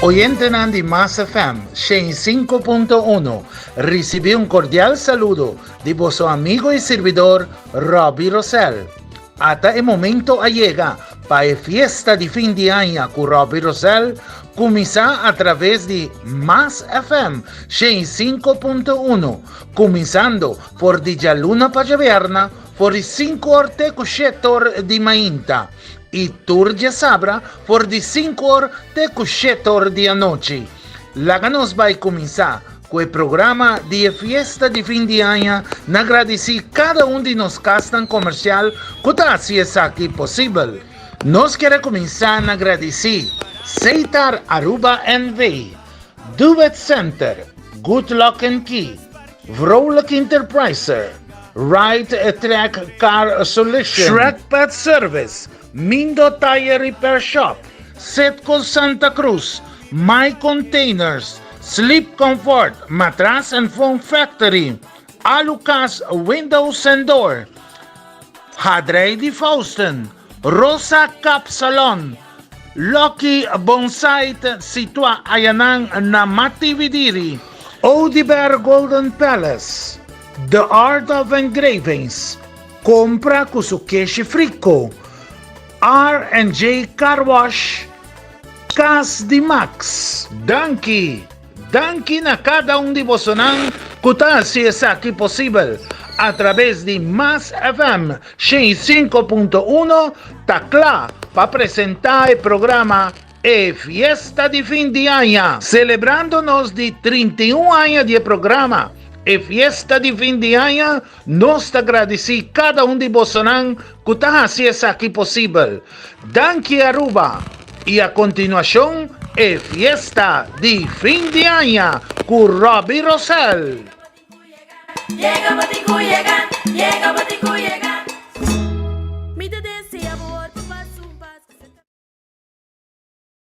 Oyentenan di Mas FM 105.1 ricibi un cordial saludo di boso amigo y servidor Robbie Rosell. Ata e momento a yega pa e fiesta di fin di aña cu Robbie Rosell cuminsa a traves di Mas FM 105.1, cuminsando for di djaluna pa djaberna for di 5 or te cu 7 or di mainta y tur djasabra for di 5 or te cu 7 or di anochi. Laga nos bai cuminsa Cu e programa di e fiesta di fin di aña na gradici cada un di nos casnan comercial cu ta haci esaki posibel. Nos kier a cuminsa na gradici Seitar Aruba NV, Duet Center, Good Lock and Key, Vrolijk Enterpriser, Right Track Car Solution, Shrek Pet Service, Mindo Tire Repair Shop, Setco Santa Cruz, My Containers, Sleep Comfort, Matras and Foam Factory, Alucas Windows and Door, Hadrey di Fausten, Rosa Cap Salon, Lucky Bonsai situa ayanan na Matividiri, Oduber Golden Palace, The Art of Engravings, Compra cu su keshi frico, R&J Car Wash, Cas di Max. Danki! Danki na cada un di bosonan cu ta haci esaki posibel a traves di Mas FM 105.1 ta cla pa presenta e programa E Fiesta di Fin di Aña. Celebrando nos di 31 aña di e programa E Fiesta di Fin di Aña, nos ta gradici cada un di bosonan cu ta haci esaki posibel. Danki Aruba! Y a continuacion e fiesta di fin di aña cu Robbie Rosell. Yega, batiku yega, yega, batiku yega.